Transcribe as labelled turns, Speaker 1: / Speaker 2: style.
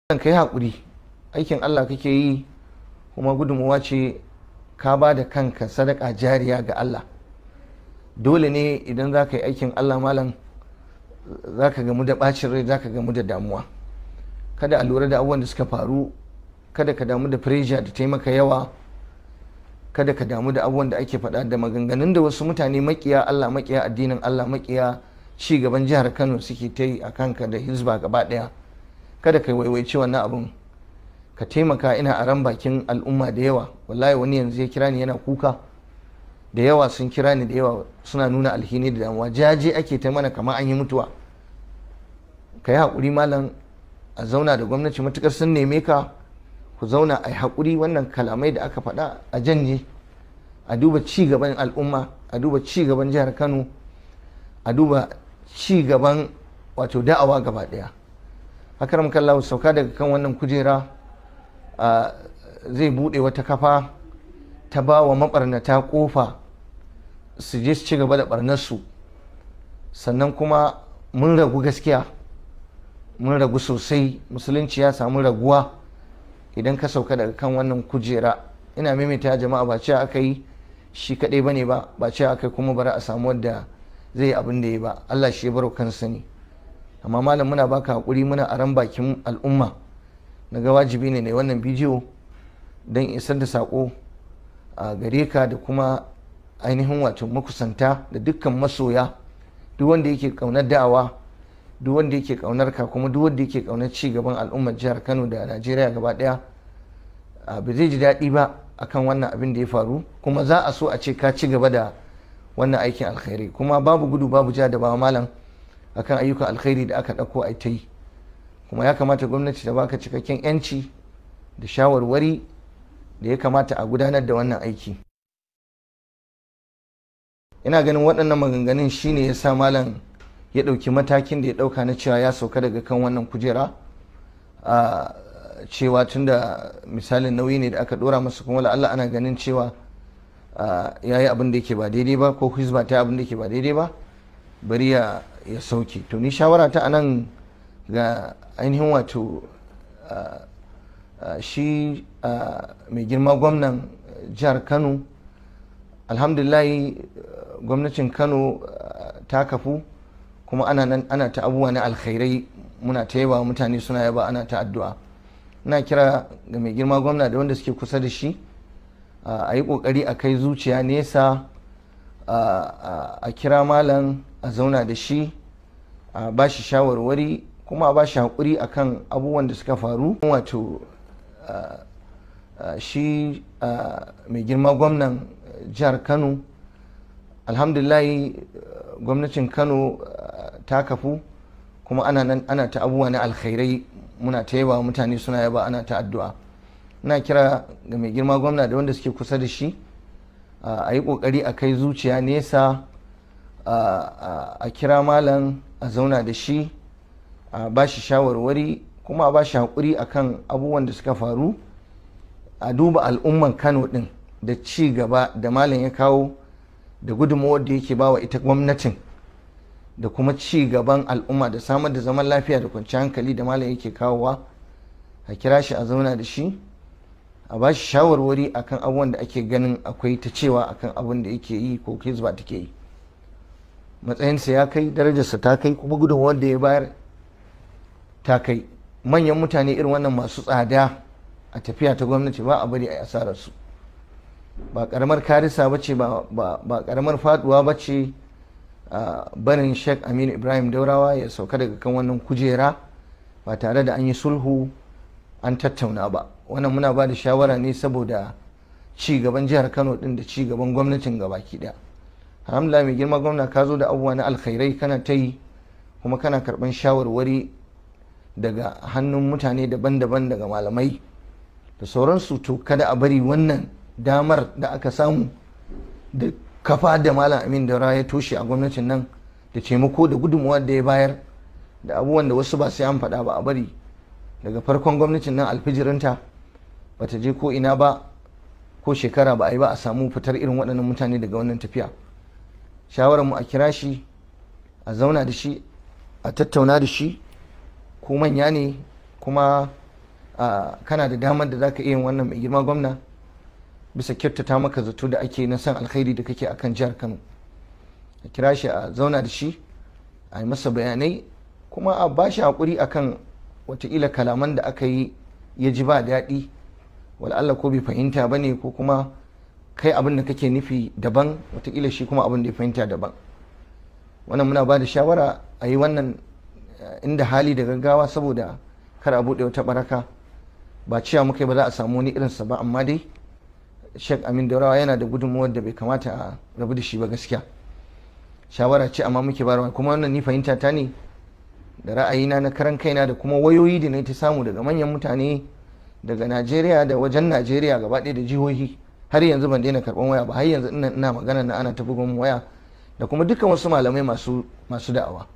Speaker 1: Ka yi haƙuri, aikin Allah kake yi, kuma gudunmuwa ce ka ba da kanka sadaka jariya ga Allah. Dole ne idan za ka yi aikin Allah, malam, za ka gamu da ɓacin rai, za ka gamu da damuwa. Kada a lura da abubuwan da suka faru, kada ka damu da pressure da taimaka yawa, kada ka damu da abubuwan da ake faɗa da maganganun da wasu mutane makiya Allah, makiya addinin Allah, makiya ci gaban jihar Kano suke ta yi a kanka da Hizba gaba ɗaya. Kada ka waiwaici wannan abun, ka taimaka. Ina a ran bakin al'umma da yawa. Wallahi wani yanzu ya kira ni yana kuka, da yawa sun kira ni, da yawa suna nuna alhini da damuwa. Jaje ake ta mana kamar an yi mutuwa. Ka yi haƙuri, malam, a zauna da gwamnati. Matukar sun neme ka, ku zauna a yi haƙuri. Wannan kalamai da aka faɗa a janye, a duba ci gaban al'umma, a duba ci gaban jihar Kano, a duba ci gaban wato da'awa gaba ɗaya. Akaram kallahu, sauka daga kan wannan kujera zai buɗe wata kafa ta ba wa maɓarnata ƙofa su je su ci gaba da ɓarnarsu. Sannan kuma mun ragu, gaskiya mun ragu sosai. Musulunci ya samu raguwa idan ka sauka daga kan wannan kujera. Ina maimaita, jama'a, ba cewa aka yi shi kaɗai bane ba, ba cewa aka yi kuma bari a samu wadda zai yi abin da ya ba. Allah shi ya baro kansa ne. Amma malam, muna baka hakuri, muna aran bakin al'umma. Na ga wajibi ne wannan bidiyo don isar da sako a gare ka da kuma ainihin wato makusanta da dukkan masoya, duk wanda yake kaunar da'awa, duk wanda yake kaunar ka, kuma duk wanda yake kaunar ci gaban al'ummar jihar Kano da Najeriya gaba daya, ba zai ji daɗi ba akan wannan abin da ya faru. Kuma za a so a ce ka ci gaba da wannan aikin alkhairi, kuma babu gudu babu ja da ba, malam, akan ayyukan alkhairi da aka ɗauko a ta yi. Kuma ya kamata gwamnati ta baka cikakken yanci da shawarwari da ya kamata a gudanar da wannan aiki. Ina ganin waɗannan maganganun shine ya sa malam ya ɗauki matakin da ya ɗauka na cewa ya sauka daga kan wannan kujera, a cewa tunda misalin nauyi ne da aka ɗora masa, kuma Allah ana ganin cewa ya yi abin da yake ba daidai ba, ko Hizba ta abin da yake ba daidai ba, bari ya sauke. To, ni shawara ta anan ga ainihin wato shi mai girma gwamnan jihar Kano, alhamdulillahi gwamnatin Kano ta kafu, kuma ana nan ana ta abubuwa na alkhairai, muna ta yaba, mutane suna yaba, ana ta addu'a. Ina kira ga mai girma gwamna da wanda suke kusa da shi, a yi kokari a kai zuciya nesa, a kira malam, a zauna da shi, a ba shi shawarwari, kuma a ba shi haƙuri akan abubuwan da suka faru. Wato shi mai girma gwamnan jihar Kano, alhamdulillahi gwamnatin Kano ta kafu, kuma ana nan ana ta abubuwa na alkhairai, muna ta yaba, mutane suna yaba, ana ta addu'a. Ina kira ga mai girma gwamna da wanda suke kusa da shi, a yi kokari a kai zuciya nesa, a kira malam, a zauna da shi, a ba shi shawarwari, kuma a ba shi haƙuri akan abubuwan da suka faru. A duba al'umman Kano ɗin da ci gaba da malam ya kawo da gudunmawar da yake bawa ita gwamnatin, da kuma ci gaban al'umma da samar da zaman lafiya da kwanciyar hankali da malam yake kawowa. A kira shi, a zauna da shi, a ba shi shawarwari akan abubuwan da ake ganin akwai ta cewa akan abin da yake yi ko Hizba take yi. Matsayinsa ya kai, darajarsa ta kai, kuma gudunmawar da ya bayar ta kai. Manyan mutane irin wannan masu tsada a tafiya ta gwamnati ba a bari a yi asararsu. Ba karamar karisa ba ce, ba karamar faduwa ba ce barin Sheikh Aminu Ibrahim Daurawa ya sauka daga kan wannan kujera ba tare da an yi sulhu an tattauna ba. Wannan muna ba da shawara ne saboda ci gaban jihar Kano din da ci gaban gwamnatin gabaki daya. Alhamdulillah, mai girma gwamna, ka zo da abubuwa na alkhairai, kana ta yi, kuma kana karban shawarwari daga hannun mutane daban-daban, daga malamai da sauransu. To, kada a bari wannan damar da aka samu da kafa da Malam Amin Daura ya toshe a gwamnatin nan, da taimako da gudunmuwa da ya bayar, da abubuwan da wasu ba sai an faɗa ba, a bari daga farkon gwamnatin nan, alfijirinta bata je ko ina ba, ko shekara ba a yi ba, a samu fitar irin waɗannan mutane daga wannan tafiya. Shawarar mu, a kira shi, a zauna da shi, a tattauna da shi. Ko manya ne kuma. Kana da damar da zaka iya yin wannan, mai girma gwamna, bisa kyautata maka zato da ake na san alkhairi da kake akan jihar Kano. A kira shi, a zauna da shi, a yi masa bayanai, kuma a ba shi haƙuri akan watakila kalaman da aka yi ya ji ba daɗi, Allah ko bai fahimta ba ne, ko kuma kai abin da kake nufi daban, watakila shi kuma abin da ya fahimta daban. Wannan muna ba da shawara a yi wannan inda hali da gaggawa, saboda kar a buɗe wata baraka. Ba cewa muka yi ba za a samu wani irinsa ba, amma dai Sheikh Amin Daurawa yana da gudunmuwar da bai kamata a rabu da shi ba gaskiya. Shawara ce amma muke bayarwa, kuma wannan ni fahimta ta ne da ra'ayina na karan kaina da kuma wayoyi da na ta samu daga manyan mutane daga Najeriya da wajen Najeriya gaba ɗaya da jihohi. Har yanzu ban daina karɓan waya ba, har yanzu ina magana na ana ta bugun waya, da kuma dukkan wasu malamai masu da'awa.